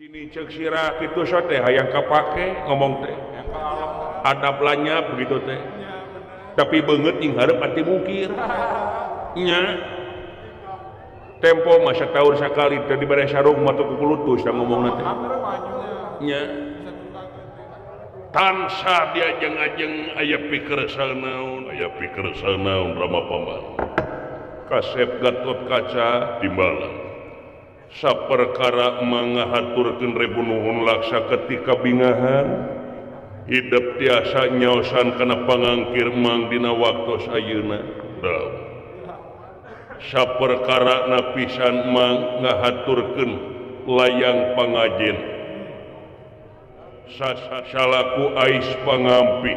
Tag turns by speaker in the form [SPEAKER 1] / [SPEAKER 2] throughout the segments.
[SPEAKER 1] Sini cek sirah kitu so teh hayang kapake ngomong teh. Adab lanyap begitu teh. Tapi beungeut ing hareup ati mungkir. Nya. Tempo masa tahun sakali teh dibere sarung mah teu kukulutus da ngomongna teh. Nya. Tansah diajeng-ajeng aya pikersa naon, aya pikersa naon Rama Paman. Kasep Gatot Kaca timbalan. Saperkara mangahaturkeun rebu nuhun laksa ketika bingahan hidup tiasa nyaosan kana pangangkir mang dina waktos ayeuna. Saperkara napisan mang ngahaturkeun layang pangajen. Salaku ais pangampi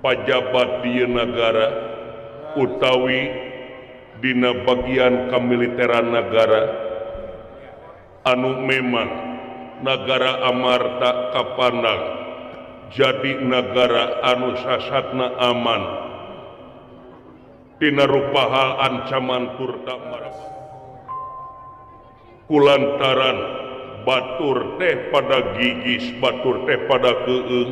[SPEAKER 1] pajabat di nagara utawi dina bagian kamiliteran nagara anu memang nagara Amarta kapanang jadi nagara anu sasatna aman tina rupa hal ancaman turta kulantaran batur teh pada gigis batur teh pada keung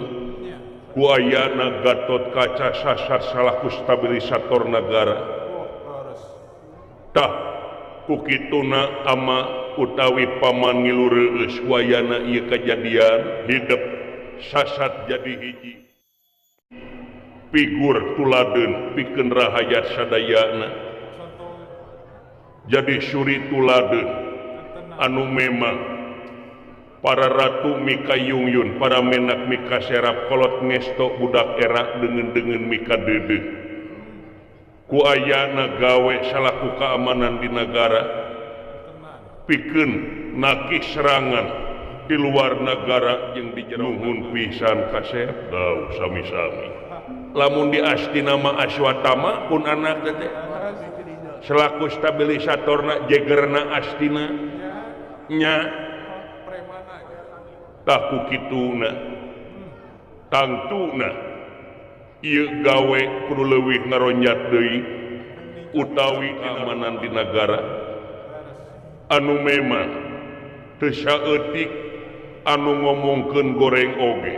[SPEAKER 1] ku ayana Gatot Kaca sasat salaku stabilisator nagara. Tah ku kituna ama utawi paman ngilu reueus wayana ieu kajadian hidup sasat jadi hiji figur tuladeun pikeun rahayat sadayana jadi suri tuladeun anu memang para ratu mika yungyun para menak mika serap kolot ngesto budak era dengen-dengen mika deudeuh ku ayana gawe salaku keamanan di nagara pikeun nakih serangan di luar nagara jeung di jero. Nuhun pisan kasep dau sami-sami lamun di astina mah Aswatama pun anak teh selaku stabilisatorna jegerna astina nya tah ku kituna tangtuna ieu gawe kudu leuwih ngaronjat deui utawi keamanan di nagara anu memang teu saeutik anu ngomongkeun goreng oge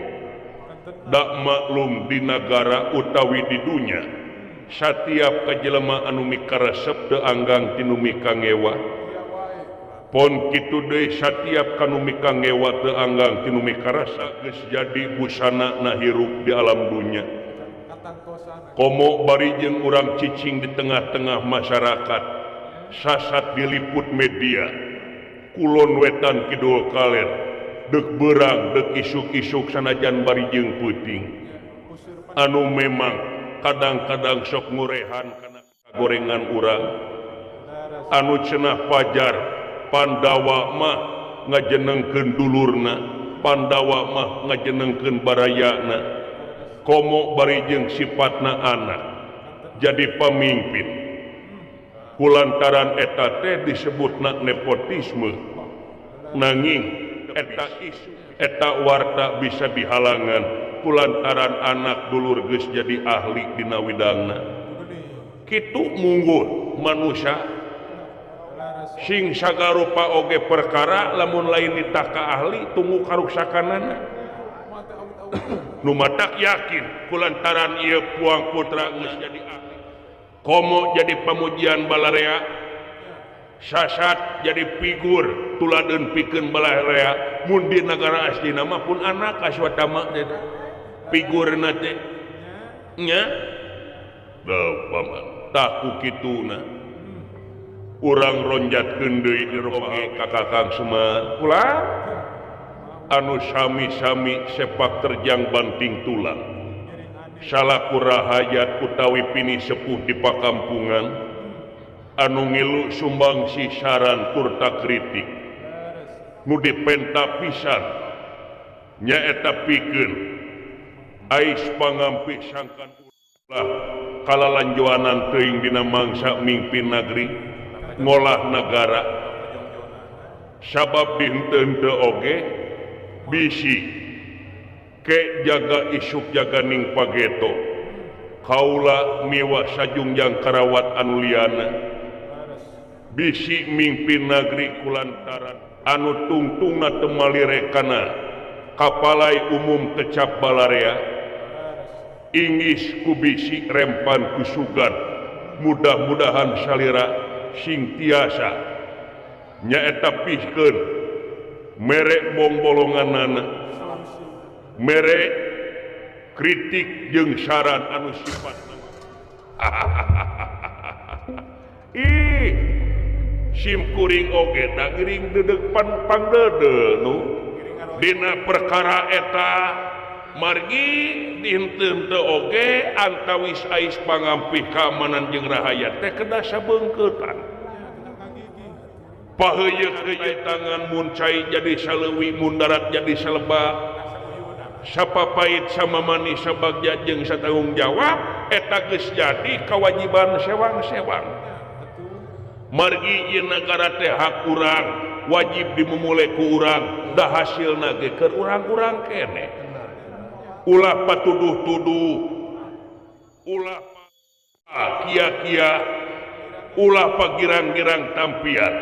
[SPEAKER 1] dak maklum di nagara utawi di dunya satiap kajelema anu mikaresep teu anggang tinu mikangewa pon kitu deui satiap kanu mikangewa teu anggang tinu mikarasa geus jadi busana na hirup di alam dunya. Komo bari jeung urang cicing di tengah-tengah masyarakat sasat diliput media kulon wetan kidul kaler dek berang dek isuk-isuk sanajan bari jeung peuting anu memang kadang-kadang sok ngurehan kana gorengan urang anu cenah pajar Pandawa mah ngajenengkeun dulurna Pandawa mah ngajenengkeun barayana komo bari jeung sifatna anak jadi pamimpin kulantaran eta teh disebutna nepotisme nanging eta isu eta warta bisa dihalangan kulantaran anak dulur geus jadi ahli dina widangna kitu mungguh manusia sing sagarupa oge perkara lamun lain ditaka ahli tunggu karuksakanana nu matak yakin kulantaran ieu puang putra geus jadi ahli komo jadi pamujian balarea sasat jadi figur tuladeun pikeun balarea mun di nagara asli mah pun anak Aswatama teh figurna teh nya deuh paman tah ku kituna urang ronjatkeun deui di oge ka Kakang Semar ulah anu sami-sami sepak terjang banting tulang salaku rahayat utawi pini sepuh di pakampungan anu ngilu sumbangsi saran turta kritik nu dipenta pisan nyaeta pikeun ais pangampi sangkan ulah kalalanjuanan teuing dina mangsa mingpin nagri ngolah nagara sabab dihenteu oge bisi ke jaga isuk jaga ning pageto kaula miwa sajungjang karawat anu liana bisi mingpin nagri kulantaran Anu tungtungna teu malire kana kapalai umum kecap balarea Inggis ku bisi rempan ku sugan mudah-mudahan salira sing tiasa nyaeta pikeun mere bongbolonganana mere kritik jeung saran anu sifatna ih sim kuring oge da ngiring dedeg pangdeudeuh nu dina perkara eta margi dinten teu oge antawis ais pangampih keamanan jeung rahayat teh kedah sabeungkeutan paheuyeuk tangan mun cai jadi saleuwi mun darat jadi salebak sapapait sama manis sabagja jeung satanggung jawab eta geus jadi kewajiban sewang-sewang margi ieu nagara teh hak urang wajib dimumule ku urang da hasilna ge keur urang-urang keneh ulah patuduh-tuduh ulah kia-kia ulah pagirang-girang tampian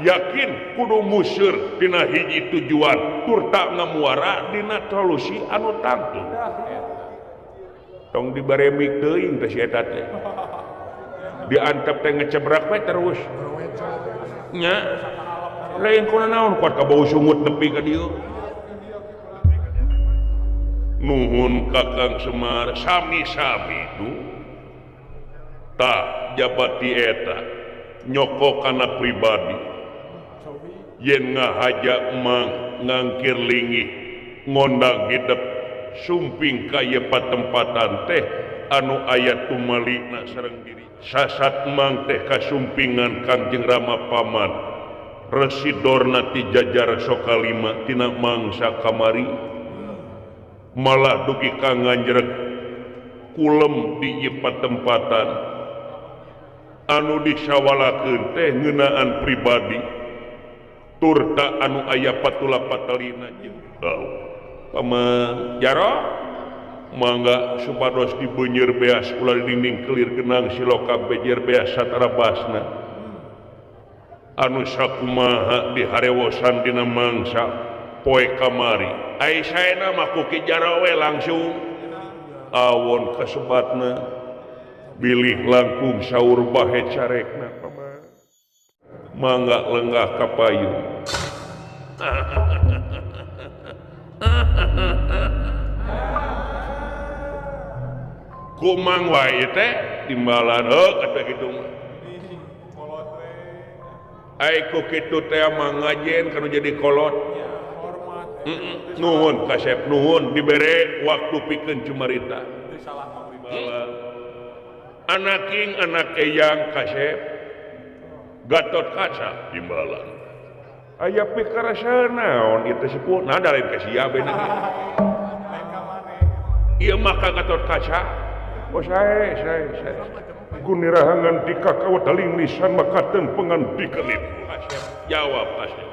[SPEAKER 1] yakin kudu museur dina hiji tujuan turta ngamuara dina solusi anu tangtu tong dibaremik teuing teh si eta teh diantep teh ngecebrak we terus nya lain kuna naon kuat ka bau sungut nepi ka dieu nuhun Kakang Semar sami-sami du tah jabati eta nyoko kana pribadi yen ngahaja mang ngangkir linggih ngondang hidep sumping ka ieu patempatan teh anu aya tumalina sareng diri sasat mang teh kasumpingan Kangjeng Rama Paman Resi Dorna ti jajar Sokalima tina mangsa kamari malah dugi ka nganjrek kulem di ieu patempatan anu disawalakeun teh ngeunaan pribadi turta anu aya patula patalina jeung paman jaro mangga supados dibeunyer beas ulah dinding kelir genang siloka bejer beas satara basna anu sakumaha diharewosan dina mangsa poe kamari ai saena mah ku Ki Jaro we langsung awon kasebatna bilih langkung saur bahe carekna paman mangga lenggah ka payung kumang wae teh timbalan heuh kata kitu mah ai ku kitu teh mah ngajen kanu jadi kolot nuhun kasep nuhun dibere waktu pikeun cumarita anaking anak eyang kasep Gatot Kaca timbalan aya pikarasa naon ieu teh sepuh nah da lain ka sia bener ieu mah ka Gatot Kaca oh sae sae sae gunirahangan di kakawataling lisan makaten pengandikeun kasep jawab kasep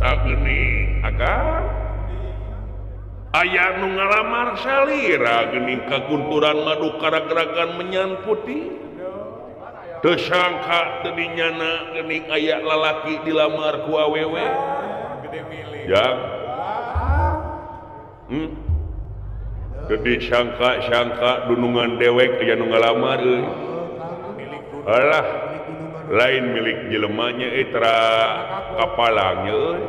[SPEAKER 1] tak geuning akang aya nu ngalamar salira geuning kagunturan madu karagragan menyan putih teu sangka teu dinyana geuning aya lalaki dilamar ku awewe ya teu disangka-sangka dunungan dewek aya nu ngalamar euy alah lain milik jelemanya tera kapalangnya euy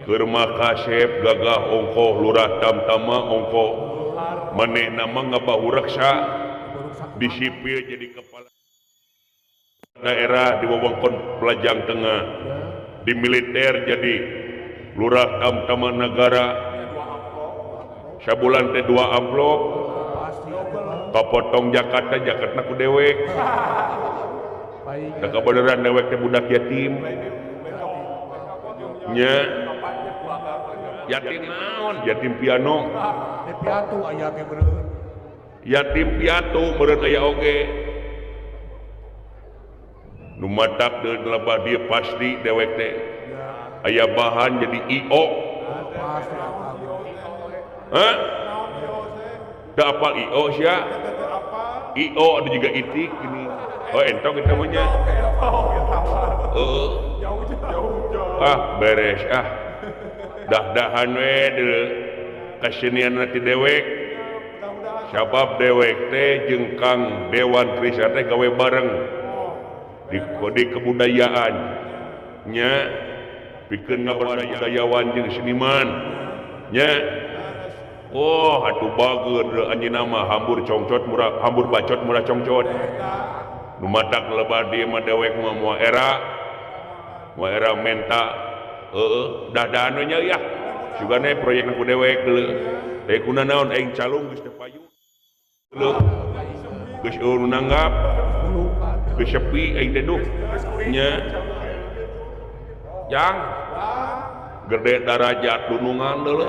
[SPEAKER 1] keur mah kasep gagah ongkoh lurah tamtama ongkoh manehna mah ngabahureksa di sipil jadi kepala daerah di wewengkon Pelajang Tengah di militer jadi lurah tamtama negara sabulan teh 2 amplop kapotong Jakarta Jakarta ku dewek da kabeneran dewek teh budak yatim nya yatim naon yatim piano
[SPEAKER 2] piatu aya ge meureun
[SPEAKER 1] yatim piatu meureun aya oge nu matak deui lebah dia pasti dewek teh aya bahan jadi IO hah da apal IO sia IO ada juga itik ini. Oh entong kita mah nya. Heeh. Ah beres ah. Dah-dahan we deuleu kesenian ti dewek. Sabab dewek teh jeung Kang Dewan Krisna teh gawe bareng di kode kebudayaan nya pikeun ngabudayawan jeung seniman nya. Oh atuh bager anjeunna mah hambur congcot murah hambur bacot murah congcot. Nu matak lebar dieu mah dewek mah moal era menta heueuh dah-dahan we nya yah. Sugane proyek ku dewek deuleu. Teh kuna naon aing calung geus teu payu. Deuleu. Geus eueuh nu nanggap. Geus sepi aing teh duh. Nya. Jang. Gede darajat dunungan deuleu.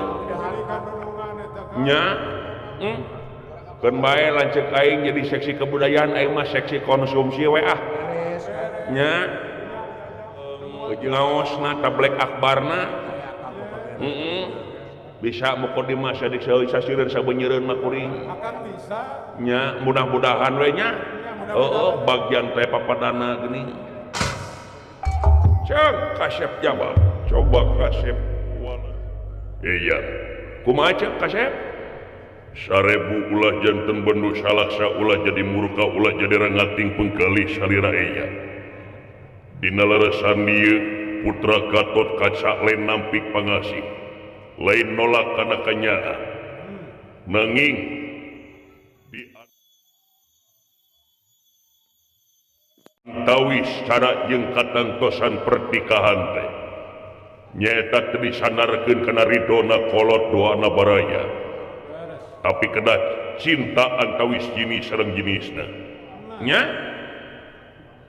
[SPEAKER 1] Nya. Keun bae lanceuk aing jadi seksi kebudayaan aing mah seksi konsumsi we ah. Nya. Ngaosna tablek akbarna. Bisa mukadimah sadik sasireun sabeunyereun mah kuring. Nya mudah-mudahan we nya. Heeh bagian teh papadana geuning. Ceuk kasep jawab. Coba kasep wala. Iya. Kumaha ceuk kasep? 1000 ulah janten bendu salaksa ulah jadi murka ulah jadi rangating penggalih salira eya. Dina leresan ieu putra Gatot Kaca lain nampik pangasih, lain nolak kana kanyaan. Nanging di antawis cara jeung katangtosan pernikahan teh nyaeta teu disandarkeun kana ridona kolot doana baraya. Tapi kena cinta antawis jenis sareng jenisna. Nya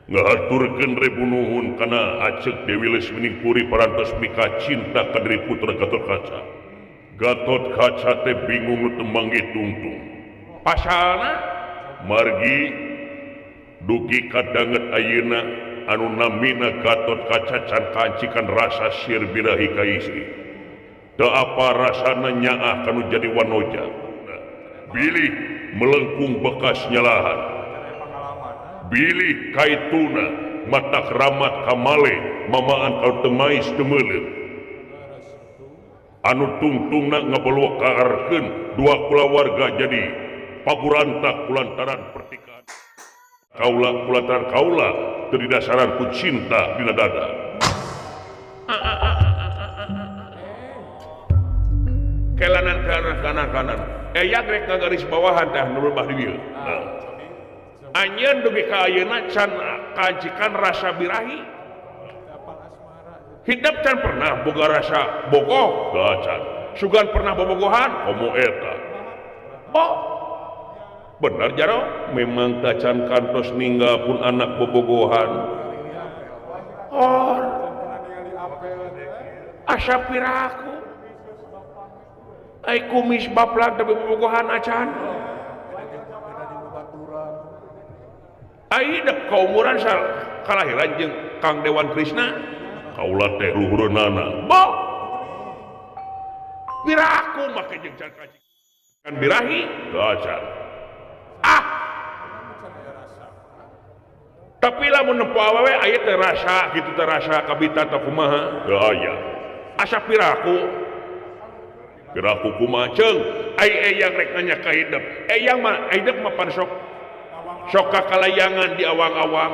[SPEAKER 1] ngahaturkeun rebu nuhun kana Acek Dewi Lesmining Puri parantos mika cinta ka diri putra Gatot Kaca. Gatot Kaca teh bingung nu teu manggih tungtung. Pasalna margi dugi kadanget ayeuna anu namina Gatot Kaca can kancikan rasa sir birahi ka istri. Teu apa rasana nyaah kanu jadi wanoja. Bilih melengkung bekas nyalahan. Bilih kaituna matak ramat kamale mamaan kau temais temeuleuh. Anu tungtungna ngabelokaarkeun dua kulawarga jadi paburantak kulantaran pertikahan. Kaula kulantaran kaula teu didasaran ku cinta dina dada. Kelanan kanan kanan kanan. Eyang rek ngagaris bawahan tah nu lebah di dieu. Nah. Anjeun dugi ka ayeuna can kancikan rasa birahi. Hidup can pernah boga rasa bogoh, can. Sugan pernah bobogohan, komo eta. Oh. Bener jaro, memang tacan kantos ninggal pun anak bobogohan. Oh. Asa piraku. Ai kumis baplak tapi bobogohan acan. Ai dek kaumuran sal kalahiran jeung Kang Dewan Krisna kaula teh luhureunana. Bo. Piraku make jeung can kacikan birahi acan. Ah. Tapi lamun nempo awewe aya teh rasa kitu teh rasa kabita teh kumaha? Teu aya. Asa piraku. Piraku kumaha ceung? Ai eyang rek nanya ka hidep. Eyang mah hidep mah pan sok sok kakalayangan di awang-awang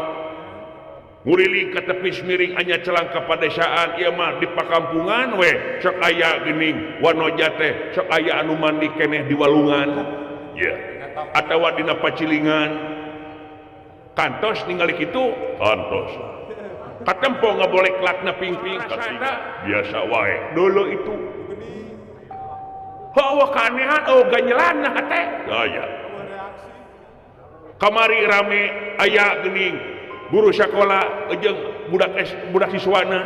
[SPEAKER 1] nguriling ka tepis miring anya celang ka padesaan ieu mah di pakampungan we sok aya geuning wanoja teh sok aya anu mandi keneh di walungan yeah. Atawa dina pacilingan kantos ningali kitu kantos katempo ngabolek lakna pingping biasa wae dulu itu hawa kaanehan oh ganjelanna teh aya kamari rame aya geuning guru sakola jeung budak siswana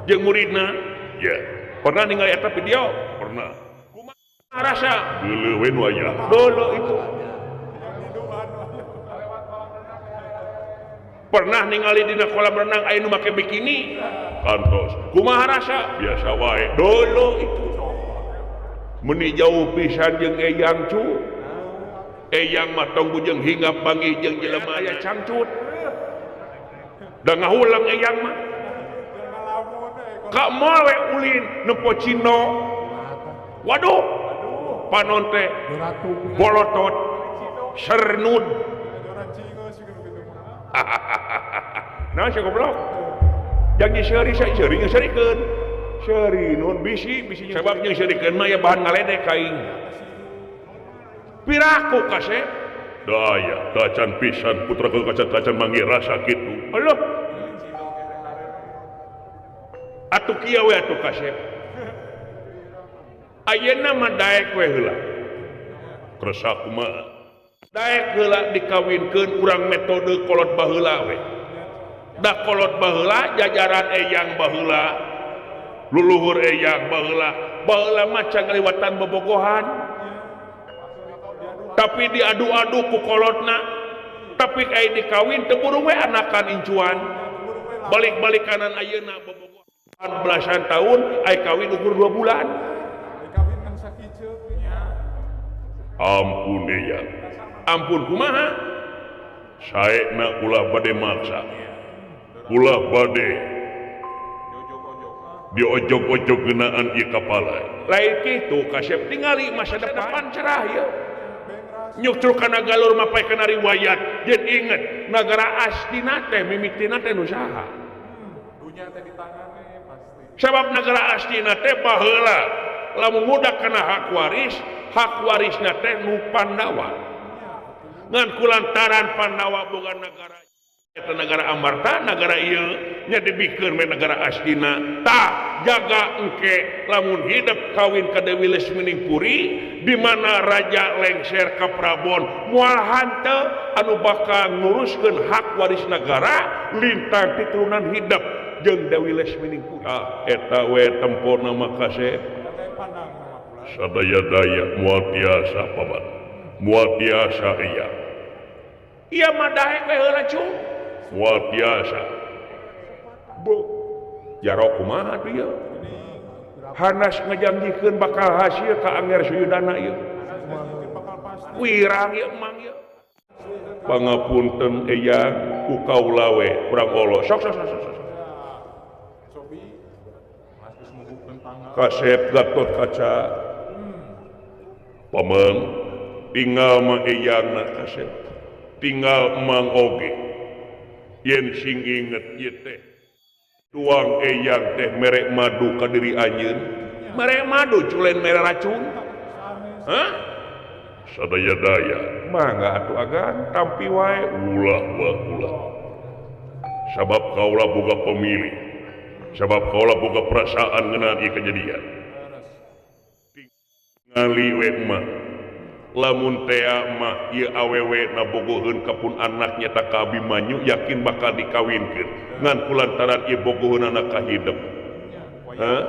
[SPEAKER 1] jeung muridna ya yeah. Pernah ningali eta video pernah kumaha rasa geuleuh we nu aya dulu itu pernah ningali dina kolam renang aya nu make bikini kantos kumaha rasa biasa wae dulu itu meni jauh pisan jeung eyang cu Eyang mah tong bujeng hinggap panggih jeung jelema aya cangcut. Da ngahulang eyang mah. Ka moal we ulin nempo Cino. Waduh. Panon teh bolotot sernud. Nah si goblok. Jangan seuri seuri nyeurikeun. Seuri nun bisi bisi sebab nyeurikeun mah ya bahan ngaledek ka aing. Piraku kasep. Daya tacan pisan putra kaca-kacan manggih rasa kitu. Aduh. Atuh kieu we atuh kasep. Ayeuna mah daek we heula. Kersa kumaha? Daek heula dikawinkeun urang metode kolot baheula we. Da kolot baheula jajaran eyang baheula. Luluhur eyang baheula. Baheula mah can ngaliwatan bobogohan. Tapi diadu-adu ku kolotna, tapi kayak dikawin teu we anakan incuan. Balik-balik kanan ayeuna bobogohan belasan tahun, ai kawin ukur 2 bulan. Ampun ya. Ampun kumaha? Saekna ulah bade maksa. Ulah bade diojog-ojog geunaan ieu kapala. Lain kitu kasep tingali masa depan cerah ieu. Nyukcruk kana galur mapay kana riwayat. Jeung inget nagara Astina teh mimitina teh nu saha?
[SPEAKER 3] Dunya teh di tangane pasti.
[SPEAKER 1] Sabab nagara Astina teh baheula lamun ngudak kana hak waris, hak warisna teh nu Pandawa. Ngan kulantaran Pandawa boga nagara eta nagara Amarta, nagara ieu nya dibikeun we nagara Astina. Tah jaga engke lamun hidup kawin ka Dewi Lesminingpuri di mana raja lengser ka Prabon moal hanteu anu bakal nguruskeun hak waris nagara lintang piturunan hidup jeung Dewi Lesminingpuri. Ah eta we tempona mah kasep. Sadaya-daya moal tiasa paman. Moal tiasa iya. Ieu mah daek we heula cung. Moal tiasa. Bu jaro kumaha tuh ieu? Hanas ngajanjikeun bakal hasil ka Angger Suyudana ieu. Wirang ieu emang ieu. Pangapunten eyang ku kaula we urang olo. Sok sok sok sok. Kasep Gatot Kaca. Pameng tinggal mah eyangna kasep. Tinggal emang oge. Yen sing inget ieu teh. Tuang eyang teh merek madu ka diri anjeun. Merek madu culen mere racun. Hah? Sadaya-daya. Mangga atuh agan tampi wae ulah ulah ulah. Sabab kaula boga pemilih. Sabab kaula boga perasaan ngeunaan ieu kejadian. Tingali we mah. Lamun tea mah ieu awewe na bogoheun ka pun anaknya ta ka Abimanyu yakin bakal dikawinkeun. Ngan kulantaran ieu bogoheunana ka hidep. Hah?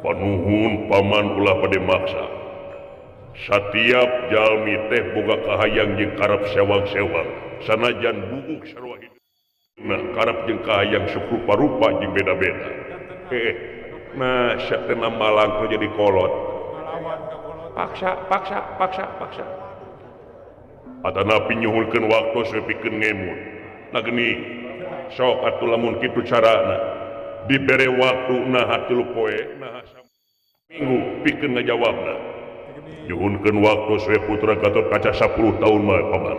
[SPEAKER 1] Panuhun paman ulah bade maksa. Satiap jalmi teh boga kahayang jeung karep sewang-sewang. Sanajan buuk sarua hidup. Nah, karep jeung kahayang sok rupa-rupa jeung beda-beda. Nah, satena malang teh jadi kolot. Paksa, paksa, paksa, paksa. Atanapi nyuhunkeun waktu pikeun ngemut. Nah geni, sok atuh lamun kitu carana. Dibere waktu naha 3 poe, naha minggu pikeun ngajawabna. Nyuhunkeun waktu we putra Gatot Kaca 10 tahun mah paman.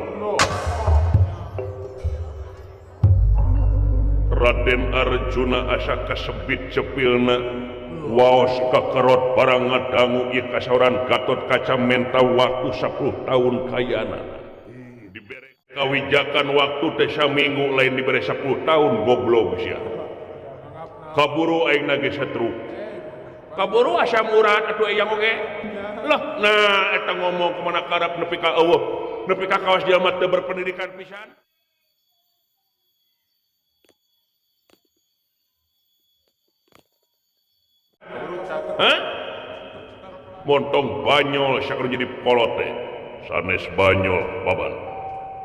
[SPEAKER 1] Raden Arjuna asa kasebit cepilna. Waos kakerot barang ngadangu ieu kasauran Gatot Kaca menta waktu 10 tahun kayana. Dibere kawijakan waktu teh saminggu lain dibere 10 tahun goblok sia. Kaburu aing ge setruk. Kaburu asam urat atuh eyang oge. Loh, nah eta ngomong kumaha karep nepi ka eueuh, nepi ka kawas jelema teu berpendidikan pisan. Hah? Montong banyol sakur jadi kolot teh. Sanes banyol paman.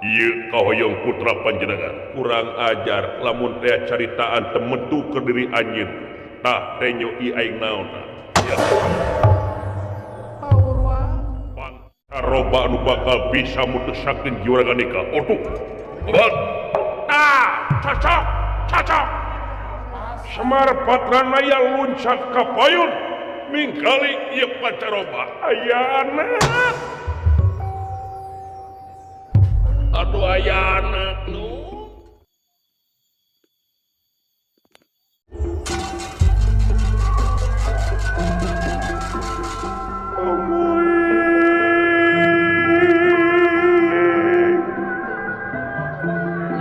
[SPEAKER 1] Ieu kahoyong putra panjenengan. Kurang ajar lamun teh caritaan teu metu keur diri anjeun. Tah tenyo ieu aing naon tah. Ya. Roba anu bakal bisa mutusakeun juraganika. Otuh. Ah, cocok, cocok. Semar Patranaya luncat ka payun mingkali ieu pancaroba. Aya anak. Aduh aya anak nu.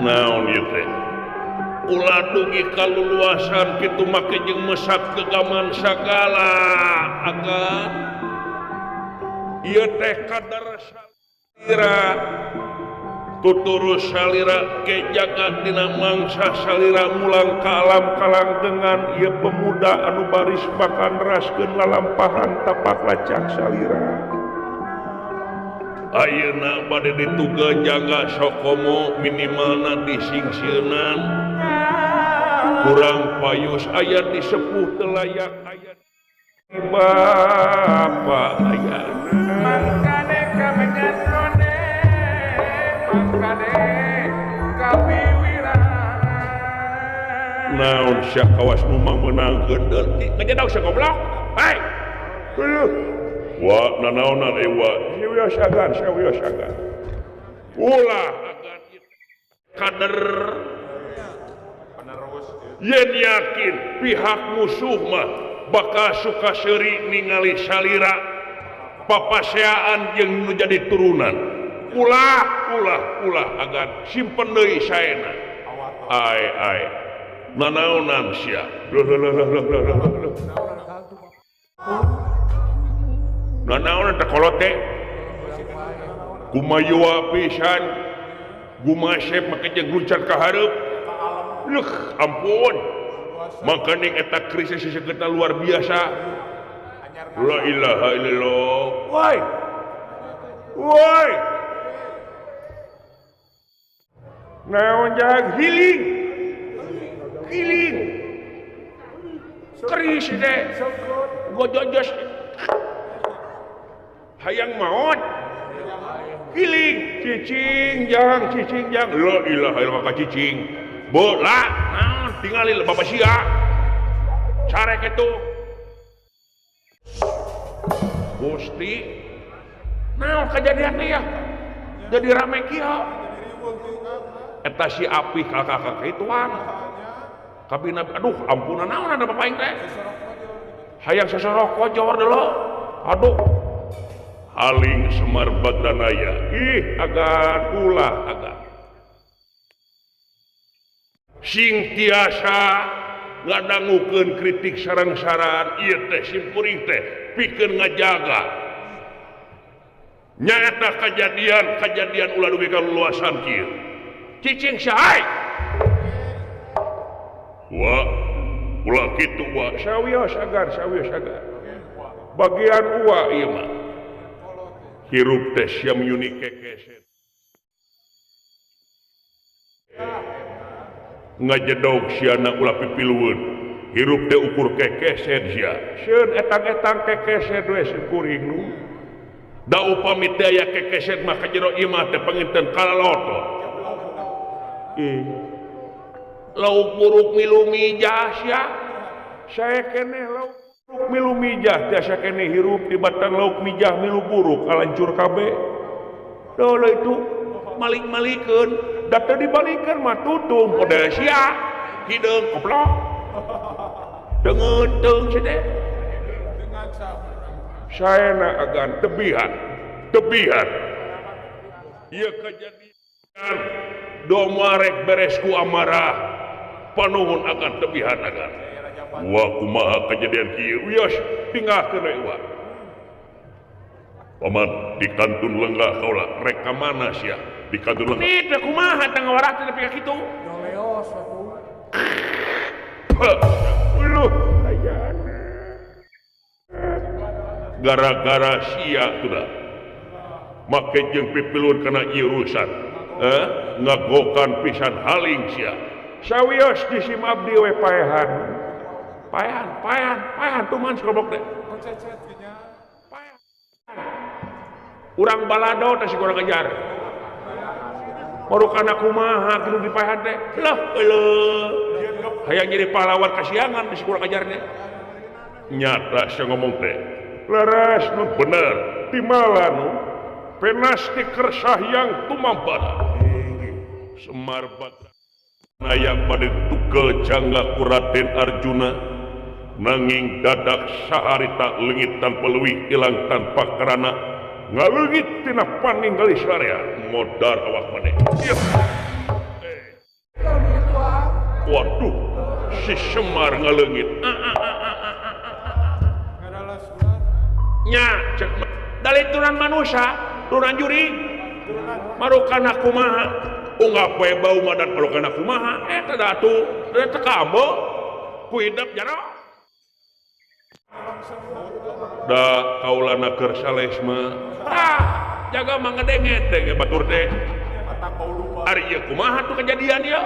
[SPEAKER 1] Naon ieu teh? Ulah dugi kaluluasan kitu make jeung mesat kegaman sagala agan. Ieu teh kadar salira tuturus salira ke jaga dina mangsa salira mulang ka alam kalangdengan ieu pemuda anu baris makan raskeun lalampahan tapak lacak salira. Ayeuna bade dituga jaga sokomo minimalna disingsieunan kurang payus aya disepuh teu layak aya bapa aya
[SPEAKER 3] mangkane kamenyatone mangkane kawiwiran
[SPEAKER 1] naon sia kawas nu meunangkeun deui ngajedog sia goblok hei wa nanaonan ewa wios agan wios agan ulah agan kader yen yakin pihak musuh mah bakal suka seuri ningali salira papaseaan jeung nu jadi turunan ulah ulah ulah agan simpen deui saena ai ai nanaonan sia loh loh loh loh loh loh nanaon teh kolot teh kumayua pisan gumasep make jeung luncat ka hareup leuh ampun makaning eta krisis sekeuna luar biasa la ilaha illallah woi woi naon jag healing healing krisis teh gojojos hayang maot healing cicing jang la ilaha illallah ka cicing bola naon tingali bapak sia carek itu Gusti naon kejadian teh ya jadi rame kieu eta si api kakak kituan kabina aduh ampunan naon ada bapak aing teh hayang sesorok kojor deuleu aduh haling Semar Badranaya ih agan ulah agan sing tiasa ngadangukeun kritik sarang-saran ieu teh simkuring teh pikeun ngajaga nyaeta kejadian ulah dugi ka luluasan kieu cicing saha wa ulah kitu wa sawios agan sawios agan bagian uwa ieu mah hirup teh sia menyuni kekeset ngajedog siana ulah pipilueun hirup teh ukur kekeset sia sieun etang-etang kekeset we kuring nu da upami teh aya kekeset mah ka jero imah teh panginten kalaloto ih lauk buruk milu mijah sia sae keneh lauk milu mijah tiasa keneh hirup di batang lauk mijah milu buruk kalancur kabeh dolo itu malik-malikeun da teu dibalikeun mah tutung model sia hideung goblok deungeun sia teh saena agan tebihan tebihan ieu kejadian do rek beres ku amarah panuhun agan tebihan agan wa kumaha kejadian kieu wios tinggalkeun we wa paman di kantun lenggah kaula rek ka mana sia di kantun lenggah teh kumaha teh ngawarah teh nepi ka kitu
[SPEAKER 2] leos atuh
[SPEAKER 1] uluh ayana gara-gara sia sudah make jeung pipilun kana ieu urusan ngagokan pisan haling sia sawios di sim abdi we paehan paehan paehan paehan tuman goblok teh Urang balado teh si kurang ajar. Baru kana kumaha kudu dipaehan teh. Lah euleuh. Hayang jadi pahlawan kasiangan teh si kurang ajarnya. Nyata sia ngomong teh. Leres nu bener timala nu penasti kersahyang tumambara. Semar Batra aya bade tugel jangga ku Raden Arjuna nanging dadak saharita leungit tanpa leuwih ilang tanpa karana ngaleungit tina paninggali syariat modar awak maneh. Waduh si Semar ngaleungit. Nya cek dari turunan manusia turunan jurig marukana kumaha unggah poe bau madan marukana kumaha eta da atuh teu kambo ku hidep jaro da kaulana keur sales mah tah jaga mah ngedenge teh batur teh ari ieu kumaha tuh kejadian ieu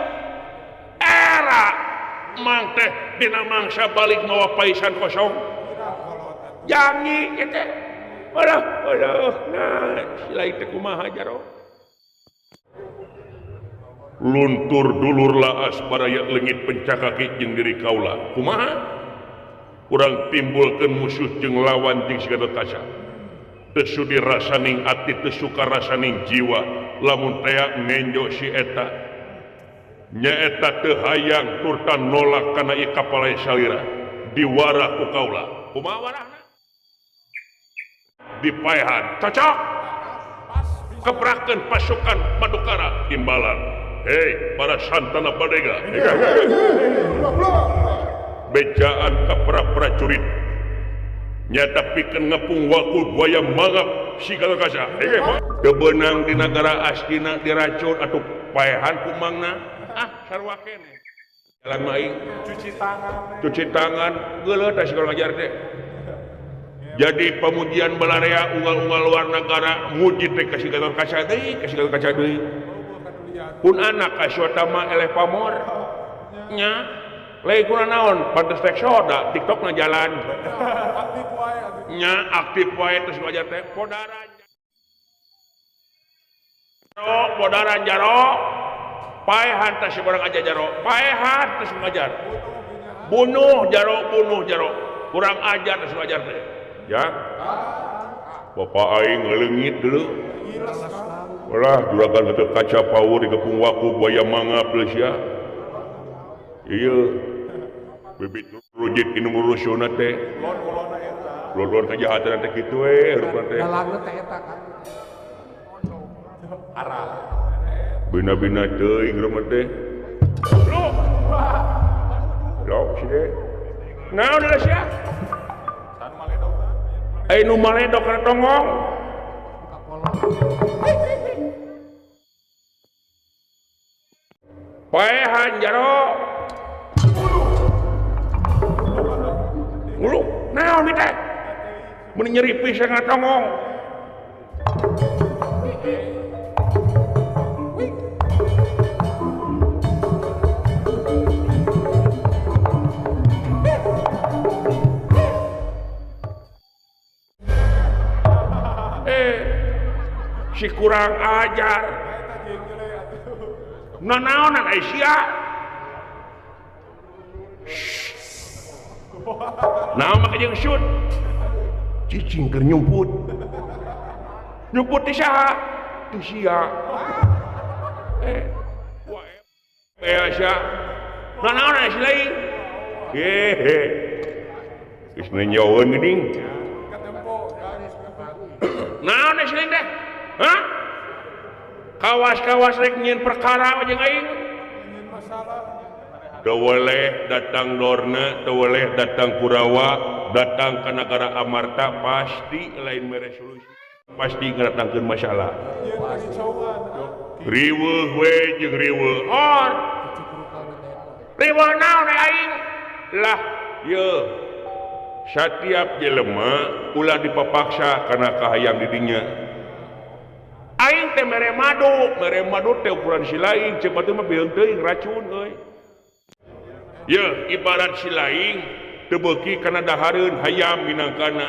[SPEAKER 1] era mang teh dina mangsa balik mawa paisan kosong jangi ieu teh aduh aduh nah silai teh kumaha jaro luntur dulur laas baraya leungit pencakaki jeung diri kaula kumaha urang timbulkeun musuh jeung lawan jeung si Gatotkaca teu sudi rasaning ati teu suka rasaning jiwa lamun tea ngenjo si eta nyaeta teu hayang turta nolak kana ieu kapalai salira diwarah ku kaula kumaha warahna dipaehan cocok keprakeun pasukan Madukara timbalan. Hei para santana badega bejaan ka para prajurit nyata pikeun ngepung wakul buaya mangap si Gatotkaca teu beunang di nagara Astina diracun atuh paehan ku mangna ah sarua keneh jalan mah aing cuci tangan geuleuh teh si ngajar teh. Jadi pemujian balarea unggal-unggal luar negara muji teh ka si Gatotkaca deui ka si Gatotkaca deui pun anak Aswatama eleh pamor nya lain kuna naon pantes tek soda TikTok na jalan nya aktif wae terus wajar teh podaran jaro podaran jaro paehan teh si barang aja jaro paehan terus ngajar bunuh jaro kurang ajar terus wajar teh ya bapak aing ngeleungit dulu. Walah juragan Gatotkaca paur dikepung waku buaya mangap geus ya. Ieu bibit rujit inu ngurusna teh. Lon-lon kajahatan teh kitu we rupna teh.
[SPEAKER 2] Dalangna teh eta kan.
[SPEAKER 3] Arah.
[SPEAKER 1] Bina-bina teuing rumah teh. Lu. Lok si teh. Naon deui sia? Ai nu maledok kana tonggong. Paehan jaro. Ngulu, naon ieu teh? Mun nyeri pisan ngatonggong. Si kurang ajar. Nanaonan ai sia. Naon make jeung shoot? Cicing keur nyumput. Nyumput ti saha? Ti sia. Sia. Nanaonan ai si lain? Hehe. Geus nenyoeun geuning. Naon ai si lain teh? Hah? Kawas-kawas rek nyieun perkara jeung aing. Teu weleh datang Dorna, teu weleh datang Kurawa, datang ka nagara Amarta pasti lain mere solusi. Pasti ngadatangkeun masalah. Riweuh we jeung riweuh. Or. Riweuh naon aing? Lah, yeuh. Satiap jelema ulah dipapaksa kana kahayang didinya. Aing teh mere madu teh ukuran si lain, ceuk batur mah beuheung teuing racun euy. Yeuh, ibarat si lain teu beuki kana dahareun hayam minangkana.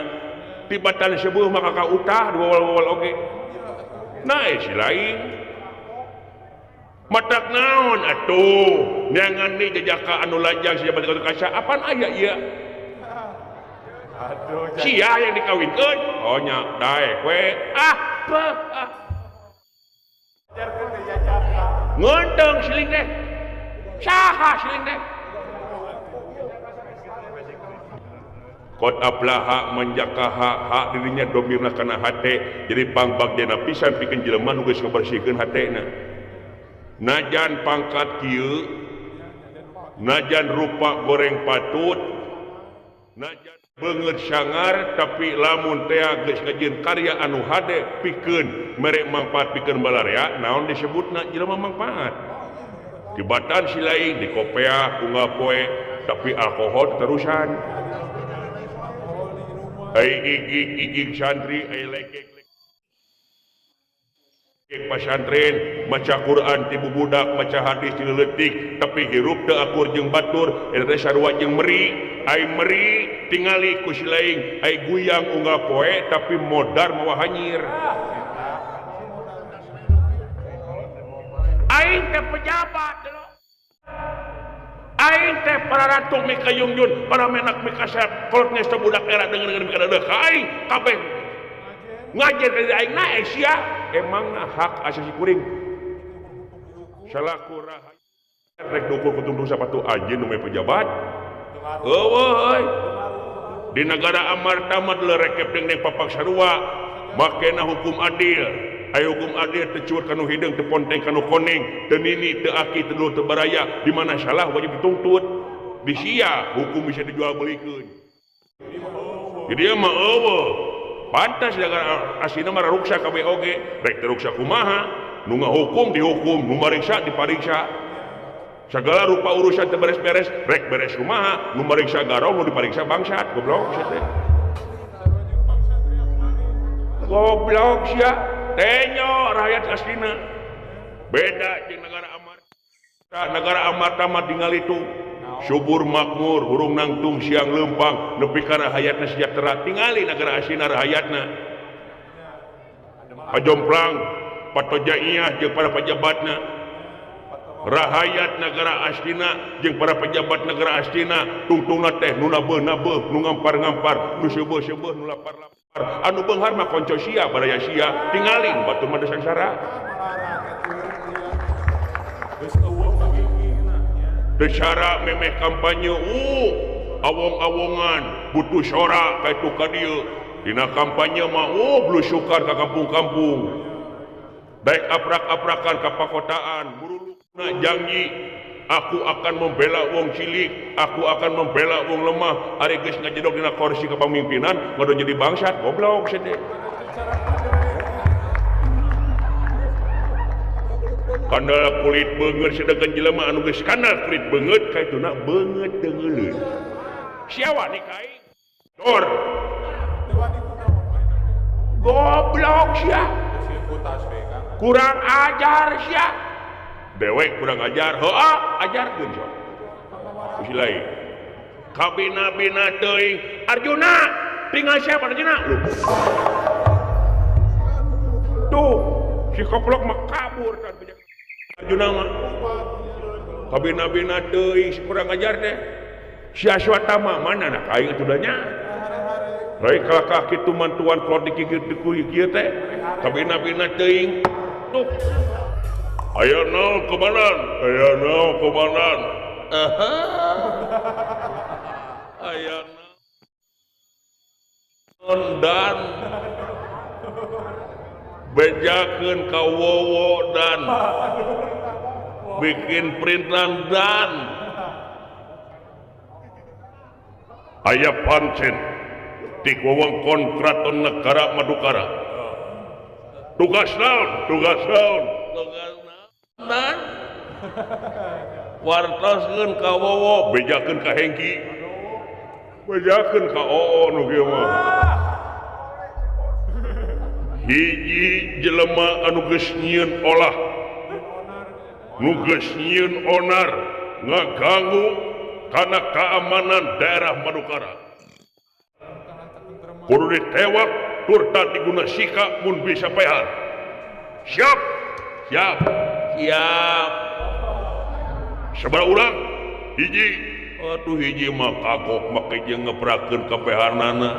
[SPEAKER 1] Tibatan sebuah maka ka utah diwawal-wawal oge. Nah si lain. Matak naon atuh neangan nih jejaka anu lajang si jabat kaca apaan aya ieu? Sia yang dikawinkeun. Oh nya daek we. Ah, peuh. Ah. Ngeunteng siling teh. Saha siling teh? Qad aflaha man zakaha hak dirinya domirna kana hate jadi pangbagdena pisan pikeun jelema nu geus ngabersihkeun hatena. Najan pangkat kieu, najan rupa goreng patut, najan beungeut sangar tapi lamun teh geus ngajieun karya anu hade pikeun mere mangfaat pikeun balarea naon disebutna jelema mangfaat. Tibatan si lain dikopea unggal poe tapi alkohol terusan. Ai igig-igig santri, ai lekek pasantren, maca Quran ti bubudak, maca hadis ti leutik, tapi hirup teu akur jeung batur, eta teh sarua jeung meri. Ai meri tingali ku si laing, ai guyang unggal poe tapi modar mawa hanyir. Aing teh pejabat delok. Aing teh para ratu mikayungjun, para menak mikasep, kolot geus teh budak era deungeun mikadeuh ka aing kabeh. Ngajer ka aing na sia emangna hak asasi kuring. Salaku rahayu rek dukur kutung sapatu anjeun nu pejabat. Eueuh euy. Di negara Amarta mah rekep deung papak sarua, makena hukum adil. Ayo hukum adil teu cuur kanu hideung teu ponteng kanu koneng, teu nini teu aki teu dulur teu baraya, di mana salah wajib dituntut. Di sia hukum bisa dijual belikeun. Jadi mah eueuh. Pantas negara asina mah ruksa kabeh oge, rek teu ruksa kumaha, nu ngahukum dihukum, nu mariksa dipariksa. Segala rupa urusan teu beres-beres, rek beres kumaha, nu mariksa garong, nu dipariksa bangsat, goblok sia teh. Goblok sia. Tenyo rakyat aslina beda jeung negara Amarta. Negara Amarta mah tingali tu subur makmur, hurung nangtung siang lempang nepi kana hayatna sejahtera. Tingali negara aslina rahayatna pajomplang patojaiyah jeung para pejabatna. Rahayat negara aslina jeung para pejabat negara aslina tungtungna teh nu nabeuh-nabeuh, nu ngampar-ngampar, nu seubeuh-seubeuh, nu lapar-lapar. Anu beunghar mah konco sia baraya sia tingali batur mah sangsara. Teu cara memeh kampanye awong-awongan butuh sora ka itu ka dieu. Dina kampanye mah blusukan ka kampung-kampung. Daek aprak-aprakan ka pakotaan, burulukna janji aku akan membela wong cilik, aku akan membela wong lemah. Ari geus ngajedog dina kursi kepemimpinan, ngado jadi bangsat, goblok sia teh. Kandal kulit beungeut sedengkeun jelema anu geus kandal kulit beungeut kaituna beungeut deungeuleun. Sia wani ka aing? Dor. Goblok sia. Kurang ajar sia. Dewek kurang ajar, heuh ajarkeun sok. Ku si lain. Kabina-bina teuing Arjuna, tinggal siapa Arjuna? Lu. Tuh, si koplok mah kabur kan Arjuna mah. Kabina-bina teuing si kurang ajar teh. Si Aswatama mana nak aing atuh nya. Rai kalakah kitu mantuan kolot dikikir dikuy kieu teh. Kabina-bina teuing. Tuh. Aya naon komandan? Aya naon komandan? Aya naon dan bejakeun ka wowo dan bikin perintahan dan aya pancen di wewengkon kraton negara Madukara. Tugas naon? Tugas naon? Tugas dan wartoskeun ka wowo bejakeun ka Hengki bejakeun ka Oo nu kieu mah. Hiji jelema anu geus nyieun olah, nu geus nyieun onar ngaganggu kana keamanan daerah Madukara. Kudu ditewak turta diguna sika mun bisa pehan. Siap. Siap. Siap. Sabaraha urang? Hiji. Aduh hiji mah kagok make jeung ngeprakeun kapehanana.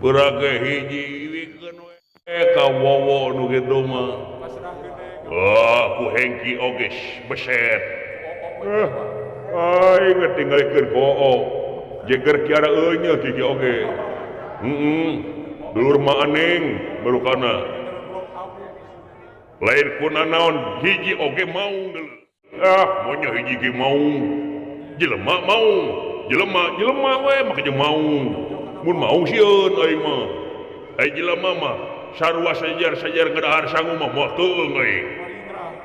[SPEAKER 1] Berage hiji wikeun we ka wowo nu kitu mah. Wah, ku Hengki oge beset. Aing ngetinggalikeun koo. Jeger kiara eunyeut hiji oge. Dulur mah aneng barukana. Lain kuna naon hiji oge maung. Ah, monya hiji ge maung. Jelema maung. Jelema, jelema we make jeung maung. Mun maung sieun aing mah. Ai jelema mah sarua sajar-sajar ngadahar sangu mah moal keung aing.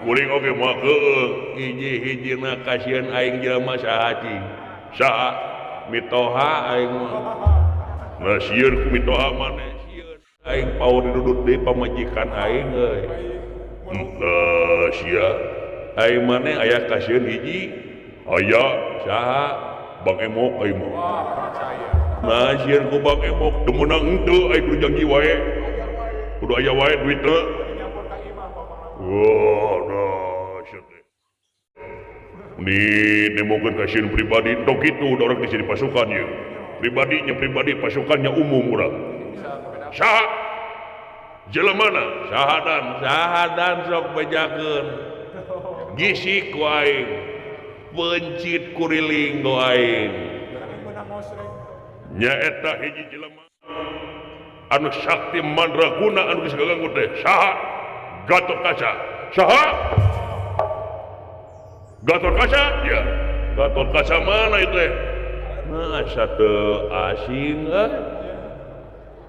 [SPEAKER 1] Kuring oge moal keung. Hiji-hijina kasieun aing jelema saha cing? Saha? Mitoha aing mah. Nah sieun ku mitoha maneh sieun. Aing paur dudut deui pamajikan aing euy. Henteu sia. Aing maneh aya kasieun hiji. Aya saha? Bang Emok aing mah. Nah sieun ku Bang Emok teu meunang henteu aing kudu janji wae. Kudu aya wae duitna. Wah, dahsyat teh. Ni nemokeun kasieun pribadi tong kitu da urang geus jadi pasukan ieu. Pribadinya pribadi, pasukannya umum urang. Saha? Jelemana? Sahadan, sahadan sok bejakeun. Gisik ku aing. Pencit kuriling ku aing. Nyaeta hiji jelema anu sakti mandraguna anu geus ganggu teh. Saha? Gatot Kaca. Saha? Gatot Kaca? Ya. Gatot Kaca mana itu teh? Masa teu asing eh?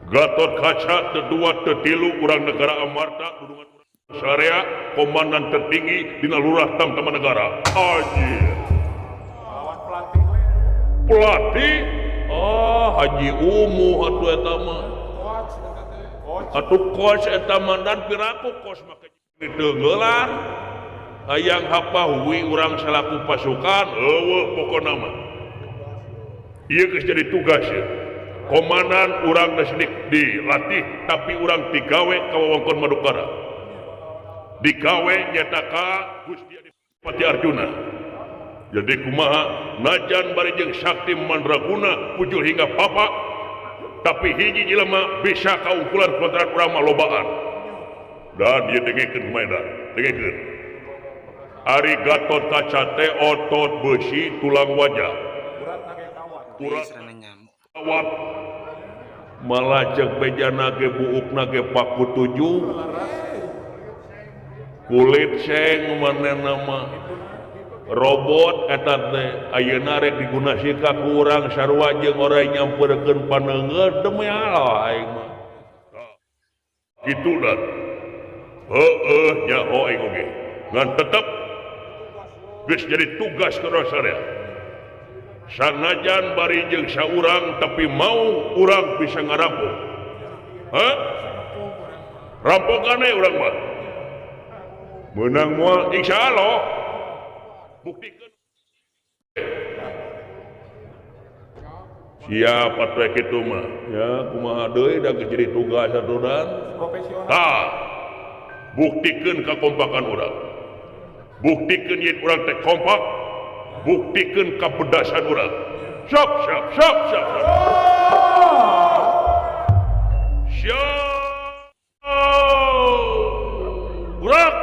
[SPEAKER 1] Gatot Kaca teu dua teu tilu urang negara Amarta dudungan urang syariah komandan tertinggi dina Lurah Tamtama Negara. Anjir.
[SPEAKER 3] Lawan pelatih.
[SPEAKER 1] Pelatih? Oh, Haji Umuh atuh eta mah. Atuh coach eta mah dan piraku coach make diteunggelan. Hayang hapahui urang salaku pasukan eueuh pokona mah. Ieu geus jadi tugas ya. Komandan urang geus dilatih tapi urang digawe ka wewengkon Madukara. Digawe nyata ka Gusti Adipati Arjuna. Jadi kumaha najan bari jeung sakti mandraguna pujur hingga papa tapi hiji jelema bisa kaungkulan kulantaran urang mah lobaan. Dan ieu dengekeun kumaha dengekeun. Ari Gatot Kaca teh otot beusi tulang wajah. Urat kawat malah cek bejana ge buukna ge paku tujuh kulit seng manehna mah robot eta teh ayeuna rek digunasika ku urang sarua jeung orang nyamperkeun paneunggeul demi Allah aing mah kitu dan heueuh nyaho aing oge ngan tetep geus jadi tugas ka urang sadaya. Sanajan bari jeung saurang tapi mau urang bisa ngarampok. Hah? Rampokane urang mah. Meunang moal insyaallah. Buktikeun. Siap atuh kitu mah. Ya kumaha deui da geus jadi tugas atuh dan
[SPEAKER 3] profesional.
[SPEAKER 1] Tah. Buktikeun kakompakan urang. Buktikeun yen urang teh kompak. Buktikan kepedasan urang. Siap, siap, siap, siap, siap. Siap. Gerak.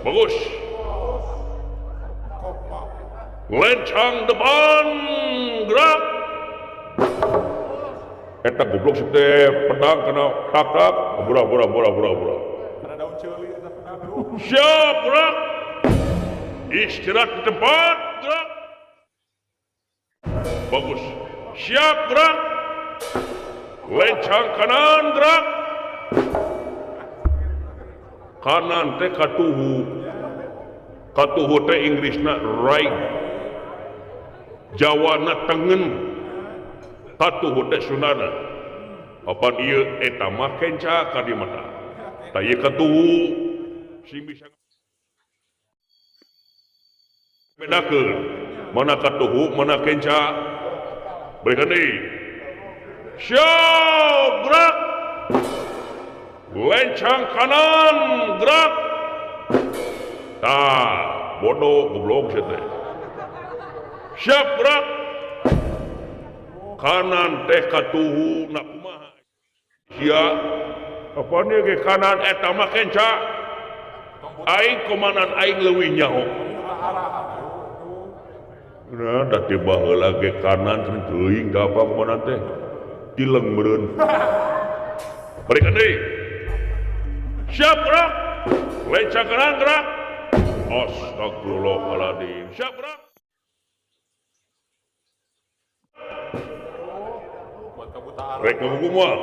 [SPEAKER 1] Bagus. Lencang depan, gerak. Eta goblok sih teh pedang kena tak tak. Bura bura bura bura bura. Siap, gerak. Istirahat di tempat, gerak. Bagus. Siap, gerak. Lencang kanan, gerak. Kanan teh katuhu. Katuhu teh Inggrisna right. Jawana tengen. Katuhu teh Sundana. Apan ieu eta mah kenca ka di mata. Tah ieu katuhu sing bisa bedakeun mana katuhu mana kenca. Balikan deui. Siap gerak. Lencang kanan gerak. Tah, bodoh goblok sia teh. Siap gerak. Kanan teh katuhu na kumaha. Sia apa nih ke kanan eta mah kenca. Aing komandan aing leuwih nyaho. Nah, da teh baheula ge kanan teuing da apa komandan teh. Dileng meureun. Balikan deui. Siap gerak. Lencang kanan gerak. Astagfirullahaladzim. Siap gerak. Rek ngagugu moal.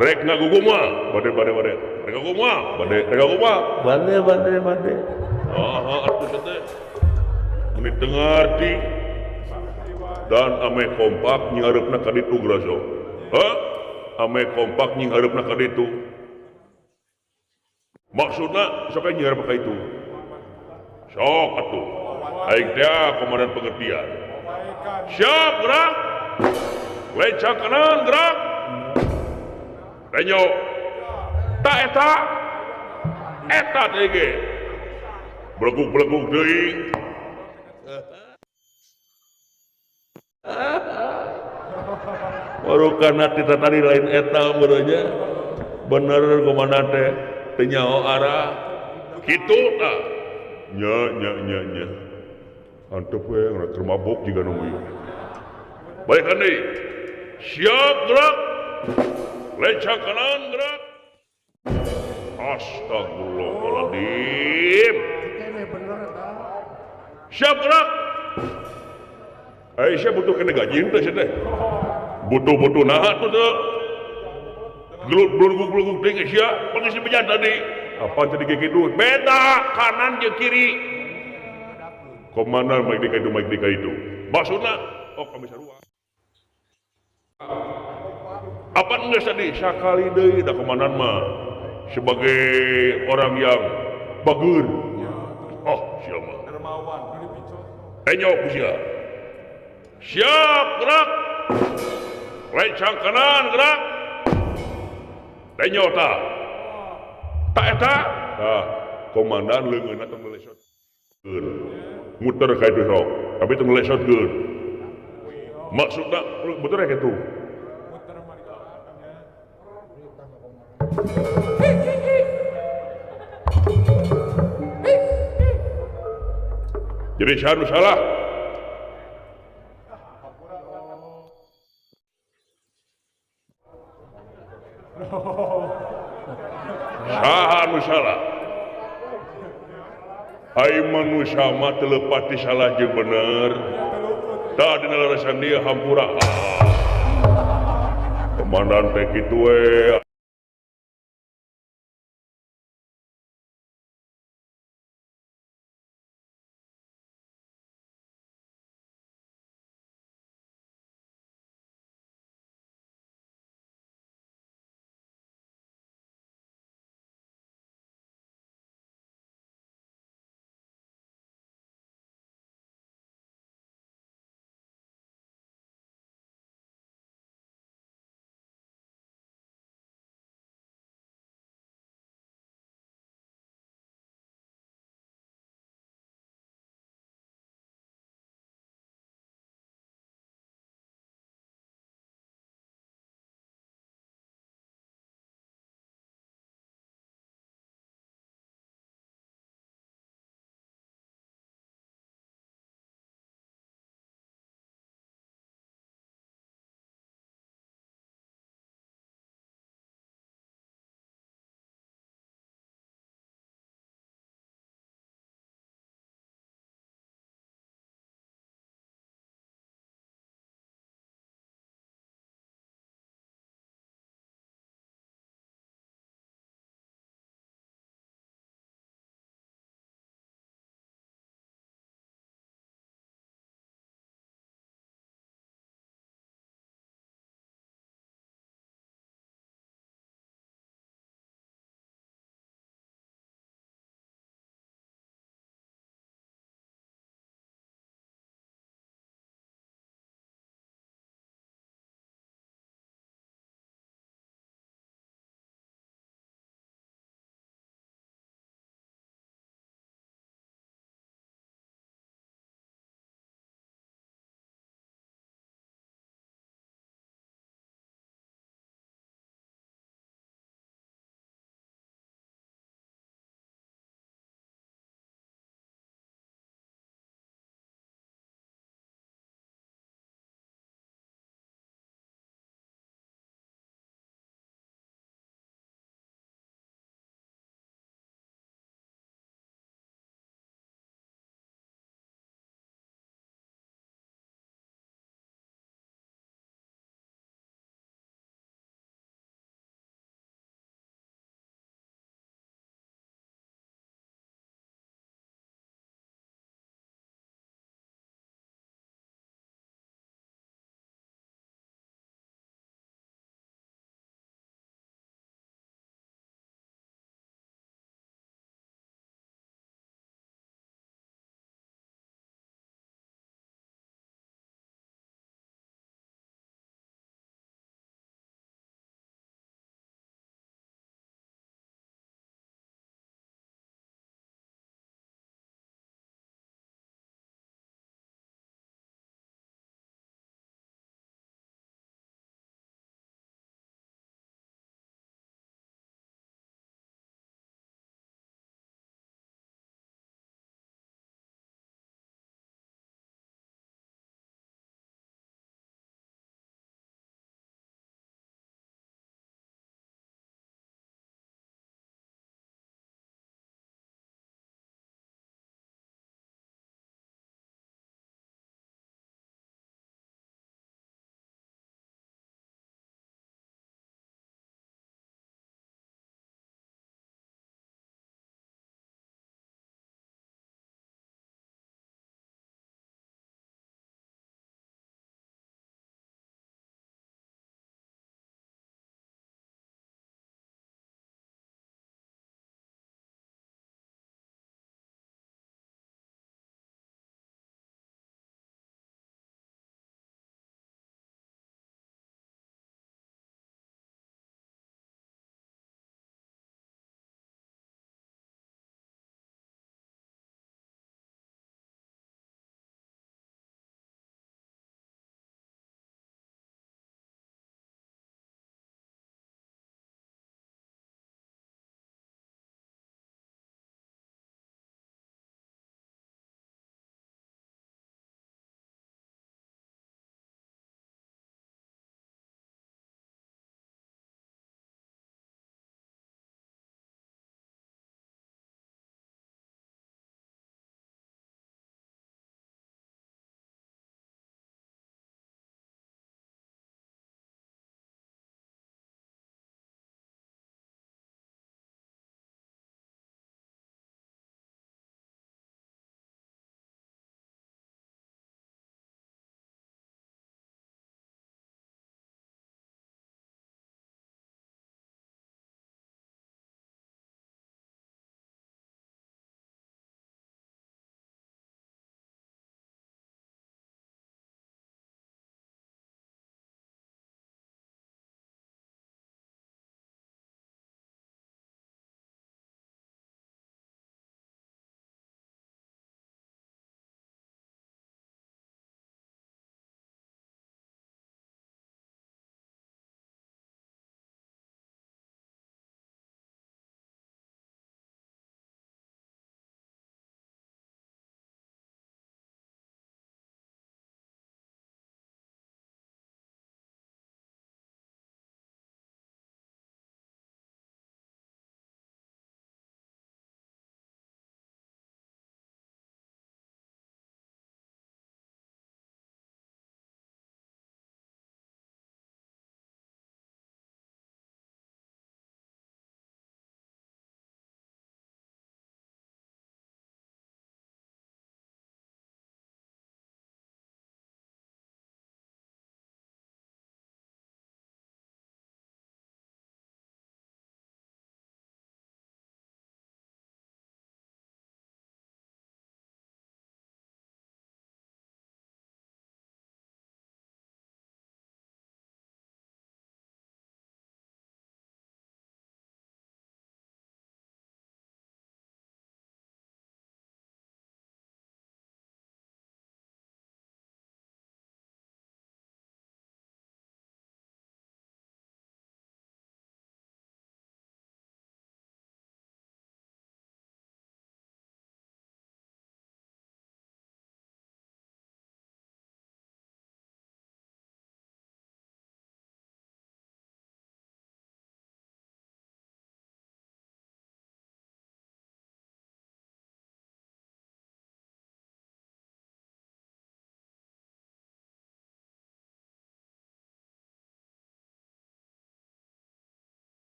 [SPEAKER 1] Rek ngagugu moal. Bade bade bade. Rek ngagugu moal. Bade rek ngagugu moal.
[SPEAKER 4] Bade bade bade.
[SPEAKER 1] Ah, atuh teh. Meni teu ngarti. Dan ame kompak nyinghareupna ka ditu graso. Hah? Ame kompak nyinghareupna ka ditu. Maksudna sok nyinghareup ka itu. Sok atuh. Aing teh komandan pengertian. Siap gerak. Lencang kanan gerak. Renyo. Tak eta. Eta teh ge. Beleguk-beleguk deui. Baru karena kita tadi lain eta meureunnya. Bener komandan teh teu nyaho arah. Kitu tah. Nya nya nya nya. Antep we keur mabok jiga nu ieu. Balikan deui. Siap gerak. Lencang kanan gerak. Astagfirullahaladzim. Siap gerak. Aisyah butuh kena gaji teh sia teh. Butuh-butuh naha tuh teh. Gelut-gelut teh sia, pangis bejan tadi. Apa tadi kayak gitu? Beda kanan jeung kiri. Komandan baik dika itu baik dika itu. Maksudna oh kami sarua. Apa geus tadi sakali deui da komandan mah sebagai orang yang bager. Oh, sia mah.
[SPEAKER 3] Dermawan,
[SPEAKER 1] Enyok sia. Siap gerak. Lencang kanan gerak. Enyok tah. Tak eta. Tah, komandan leungeunna tong ngelesot. Muter ka itu sok, tapi tong ngelesotkeun. Maksudna muter ka kitu. Jadi saha nu salah? Saha nu salah? Ai manusia mah teu leupat ti salah jeung bener. Tah dina larasan dieu hampura. Komandan teh kitu we.